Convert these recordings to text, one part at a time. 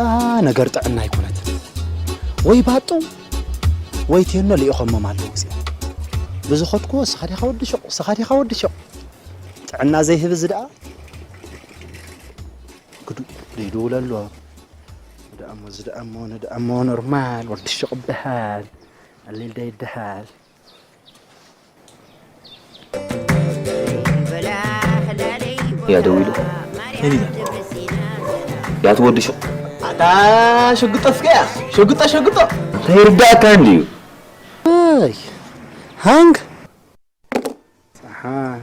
ኣ ነገር ጥዕና ኣይኮነትን። ወይ ባጡ ወይ ቴኖ ልኢኾሞም ኣለዉ እዚኦም። ብዝኸድኩዎ ስኻ ዲኻ ወዲ ሹቕ፣ ስኻ ዲኻ ወዲ ሹቕ። ጥዕና ዘይህብ እዚ ደኣ ግዱ ዘይድውለሉ። ንድኣሞ ዝድኣሞ ንድኣሞ ኖርማል ወዲ ሹቕ ይበሃል። ኣሊልዳ ይበሃል። يا دويلو. هنيدا. يا تودي شو؟ ኣታ ሸጉጦ እስከ እያ። ሸጉጦ ሸጉጦ። እንታይ ይርዳእካ እንድዩ? ኣይ ሃንግ ጸሓን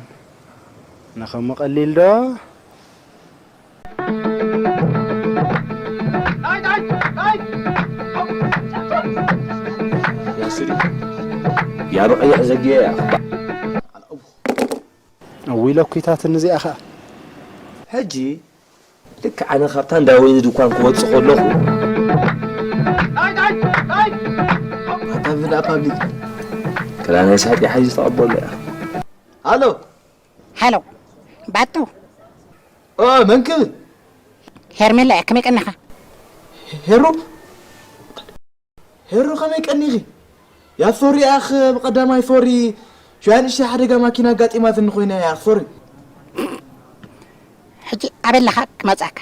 ንኸሙ ቀሊል ዶ? يا سيدي. يا بقى يا زكي يا. እውይ ለኩይታትኒ እዚኣ ኸኣ። ሕጂ ልክዕ ኣነ ካብታ እንዳ ወይኒ ድኳን ክወጽእ ከለኹ ኣታ ብዳ ፓብሊክ ክላነ ሳቂ ሓይዚ ተቐበሎ እያ። ሃሎ ሃሎ ባጡ ኦ መን ክብል ሄርሜላ እያ ከመይ ቀኒኻ ሄሩ ሄሩ ከመይ ቀኒኺ ያ ሶሪ ኣኽ ብቐዳማይ ሶሪ ሽያ ንእሽተይ ሓደጋ ማኪና ኣጋጢማትኒ ኮይና እያ ሶሪ ሕጂ ኣበለኻ ክመጻካ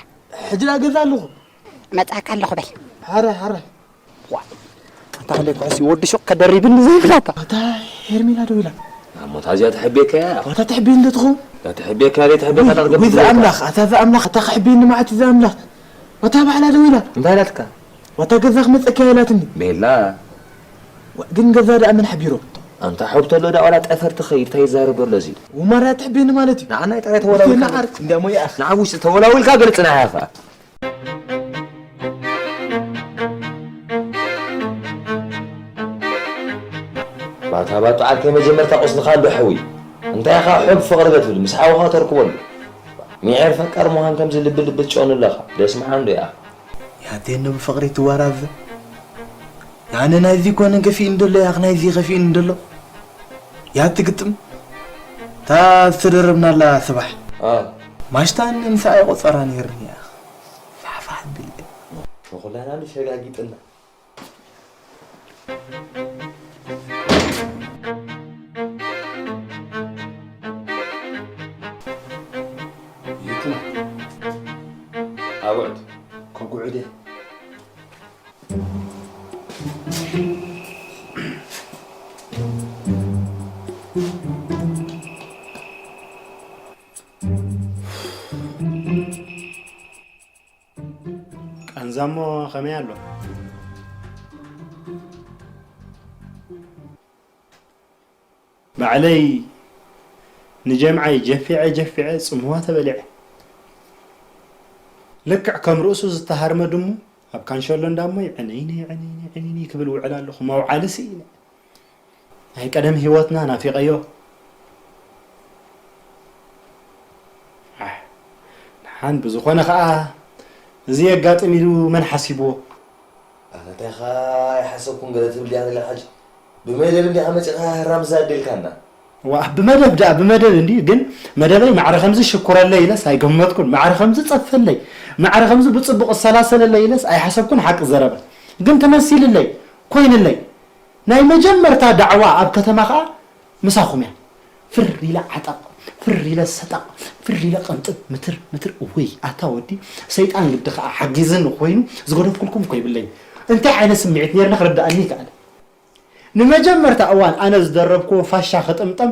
ሕጂ ዳ ገዛ ኣለኹ መጻካ ኣለኹ በል ሓራይ ሓራይ ኣታ ክንደይ ኩዕሲ ወዲ ሹቕ ከደሪብኒ ዘይብላታ ኣታ ሄርሜላ ደው ኢላ ኣሞ ታዚያ ተሕቤካ እያ ኣታ ተሕቤ እንደ ትኸውን እዛ ተሕቤካ እያ ዘይተሕቤካ ዳርገ ወይ ዝኣምላኽ ኣታ ዝኣምላኽ ኣታ ክሕቤኒ መዓት ዝኣምላኽ ኣታ ባዕላ ደው ኢላ እንታይ ኢላትካ ዋታ ገዛ ክመፀካ ኢላትኒ ቤላ ግን ገዛ ደኣ መን ሓቢሮ ኣንታ ሓብቶ ኣሎ ዳ ዋላ ጠፈር ትኸይድ እንታይ ይዛረብ ዘሎ እዚ ወማርያ ትሕቤኒ ማለት እዩ ንዓና ይጠረ ተወላውልካ ናዓር እንዲያሞ ይኣኽ ንዓ ውሽጢ ተወላውልካ ገልጽና ያኻ ባታ ባጡ ዓርከይ መጀመርታ ቁስልኻ ኣሎ ሕዊ እንታይ ኢኻ ሕብ ፍቕሪ በትብል ምስ ሓውኻ ተርክበሉ ሚዔር ፈቃር ምዃን ከምዚ ልብል ልብል ጨኑ ኣለኻ ደስ ምሓን ዶ ይኣ ያቴን ብፍቕሪ ትወራዘ ያነ ናይዚ ኮነ ከፊእኒ ደሎ ያኽ ናይዚ ከፊእኒ ደሎ ያቲ ግጥም እታ ዝተደረብናላ ስባሕ ማሽታን ምሳኣ ይቆጸራ ነይርኒ ያኽ ፋሕፋሕ ቢለ ንኹላና ሸጋጊጥና ይትማ ኣብዑድ ከጉዕደ ቃንዛሞ ከመይ ኣሎ? ባዕለይ ንጀምዓይ ጀፊዐ ጀፊዐ ጽምዋ ተበሊዐ። ልክዕ ከም ርእሱ ዝተሃርመ ድሙ ኣብ ካንሸሎ እንዳሞ ይዕነይኒ ይዕነይኒ ይዕነይኒ ክብል ውዕል ኣለኹ። መውዓሊ ስኢነ። ናይ ቀደም ህይወትና ናፊቐዮ። ኣሕ፣ ደሓን ብዝኾነ ኸኣ እዚ የጋጥም ኢሉ መን ሓሲብዎ? ኣነ እንታይ ኸኣ ኣይሓሰብኩን ገለ ትብል ዲኻ ዘለኻ ሕጂ? ብመደብ እንዲኻ መጺኻ ህራም ዝኣደልካና። ዋእ ብመደብ ደኣ ብመደብ እንድዩ ግን መደበይ ማዕረ ከምዚ ሽኩረለይ ኢለስ ኣይገመትኩን ማዕረ ከምዚ ጸፈለይ ማዕረ ከምዚ ብጽቡቕ እሰላሰለለይ ኢለስ ኣይሓሰብኩን ሓቂ ዘረባ ግን ተመሲልለይ ኮይንለይ ናይ መጀመርታ ዳዕዋ ኣብ ከተማ ኸኣ ምሳኹም እያ ፍር ኢለ ዓጠቕ ፍር ኢለ ሰጠቕ ፍር ኢለ ቅንጥብ ምትር ምትር እውይ ኣታ ወዲ ሰይጣን ግዲ ኸኣ ሓጊዝኒ ኮይኑ ዝገደፍኩልኩም እኮ ይብለይ እንታይ ዓይነት ስምዒት ነይርኒ ክርድኣኒ ይከኣል ንመጀመርታ እዋን ኣነ ዝደረብክዎ ፋሻ ክጥምጠም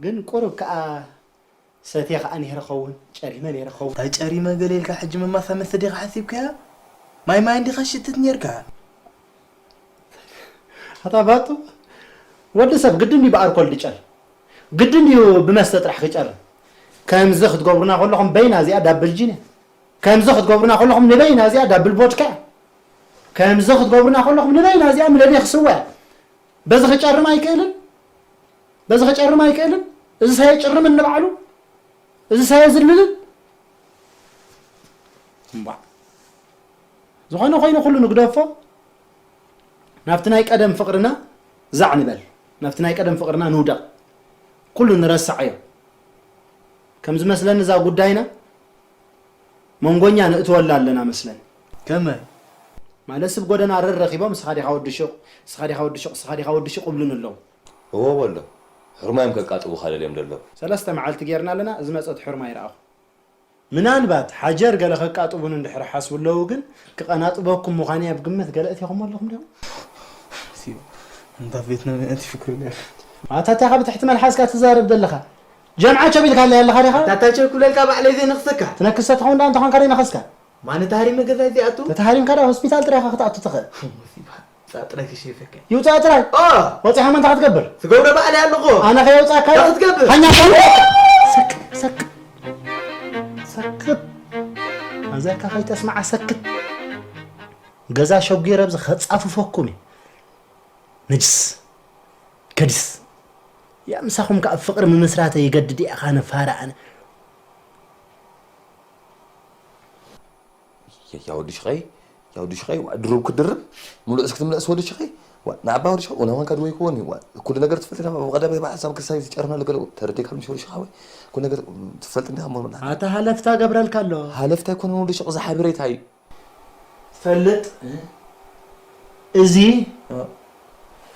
ግን ቁሩብ ከኣ ሰትየ ከኣ ነይረ ኸውን ጨሪመ ነይረ ኸውን እንታይ ጨሪመ ገለ ኢልካ ሕጂ መማሳ መስተ ዲኻ ሓሲብካያ ማይ ማይ እንዲኻ ሽትት ነይርካ ኣታ ባጡ ወዲ ሰብ ግድን እዩ ብኣርኮል ድጨር ግድን እዩ ብመስተ ጥራሕ ክጨር ከምዚ ክትገብሩና ከለኹም በይና እዚኣ ዳብል ጂን ከምዚ ክትገብሩና ከለኹም ንበይና እዚኣ ዳብል ቦድካ ከምዚ ክትገብሩና ከለኹም ንበይና እዚኣ ምለሌ ክስዋ በዚ ክጨርም ኣይክእልን በዚ ክጨርም ኣይክእልን እዚ ሳየ ጭርም እንባዕሉ እዚ ሳየ ዝልልን እምባ ዝኾነ ኮይኑ ኩሉ ንግደፎ ናብቲ ናይ ቀደም ፍቅርና ዛዕ ንበል፣ ናብቲ ናይ ቀደም ፍቕርና ንውደቕ፣ ኩሉ ንረስዓዮ። ከም ዝመስለኒ እዛ ጉዳይና መንጎኛ ንእትወላ ኣለና መስለኒ። ከመይ? ማለት ስብ ጎደና ረር ረኺቦም፣ "ንስኻ ዲኻ ወዲ ሹቕ፣ ንስኻ ዲኻ ወዲ ሹቕ፣ ንስኻ ዲኻ ወዲ ሹቕ" እብሉን ኣለዉ። እዎ በሎ። ሕርማዮም ከቃጥቡኻ ደልዮም ደለዉ። ሰለስተ መዓልቲ ጌርና ኣለና፣ ዝመጸት ሕርማ ይረኣኹ። ምናልባት ሓጀር ገለ ከቃጥቡን እንድሕር ሓስቡ ኣለዉ፣ ግን ክቐናጥበኩም ምዃነይ ኣብ ግምት ገለ እቲኹሞ ኣለኹም ዲኹም? ሲዮ፣ እንታ ቤት ነመ እቲ ፍክሩ ነር። ኣታ እንታይ ካብ ትሕቲ መልሓስካ ትዛረብ ዘለኻ? ጀምዓ ቸብ ኢልካ ኣለይ ኣለኻ ዲኻ? ኣታ ታይ ቸብ ክብለልካ ባዕለይ ዘይነኽሰካ? ትነክሰ ትኸውን ደኣ እንተኾንካ ደይ ነኸስካ? ማነ ታሃሪመ ገዛ እዚኣቱ? ተተሃሪምካ ደኣ ሆስፒታል ጥራይ ኢኻ ክትኣቱ ትኽእል። ሙሲባ። ጻ ጥራይ ክሸይፈካ። ይውጻእ ጥራይ? ኦ! ወጺኻ መን እንታይ ክትገብር? ትገብሮ ባዕለይ ኣለኹ። ኣነ ከየውጻእካ እንታይ ክትገብር? ሃኛ ሰክ-፣ ሰክ-፣ ሰክት። ኣዛካ ከይተስማዓ ሰክት። ገዛ ሸጒረ ኣብዚ ከጻፍፈኩም እዩ። ነጅስ። ከዲስ። ያ ምሳኹም ከኣ ፍቕሪ ምምስራተ ይገድድ እየ፣ ኣነ ፋራ ኣነ። ያ-፣ ያ ወዲ ሽቐይ፣ ያ ወዲ ሽቐይ፣ ዋ፣ ድሩብ ክድርብ፣ ምሉእ እስኪ ትምለስ ወዲ ሽቐይ። ዋ፣ ንዓባ ወዲ ሽቐይ፣ ወላ ዋንካ ድወይ ክወን እዩ። ዋ፣ ኩሉ ነገር ትፈልጥ ኢና፣ ብቐዳማይ ብሓሳብ ክሳይ ዝጨርና ለገለ ተረዲእካ ምሽ ወዲ ሽቐይ፣ ኩሉ ነገር ትፈልጥ እንዲኻ እሞ፣ ኣታ ሃለፍታ ገብረልካ ኣሎ። ሃለፍታ ኣይኮነን ወዲ ሽቕ፣ ዝሓበሬታ እዩ። ትፈልጥ? እዚ እ።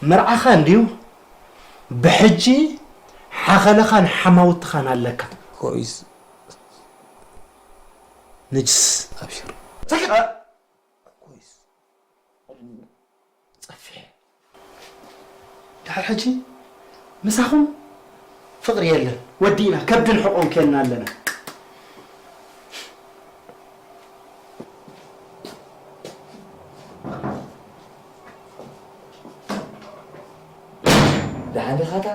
መርዓኻ እንድዩ፣ ብሕጂ ሓኸለኻን ሓማውትኻን ኣለካ። ኮይስ። ንጅስ። ኣብሽር። ሰክት። እ። ኮይስ። ጸፊሕ። ድሓር ሕጂ ምሳኹም ፍቕሪ የለን። ወዲእና፣ ከብድን ሕቖን ኬንና ኣለና። ደሓን ዲኻታ?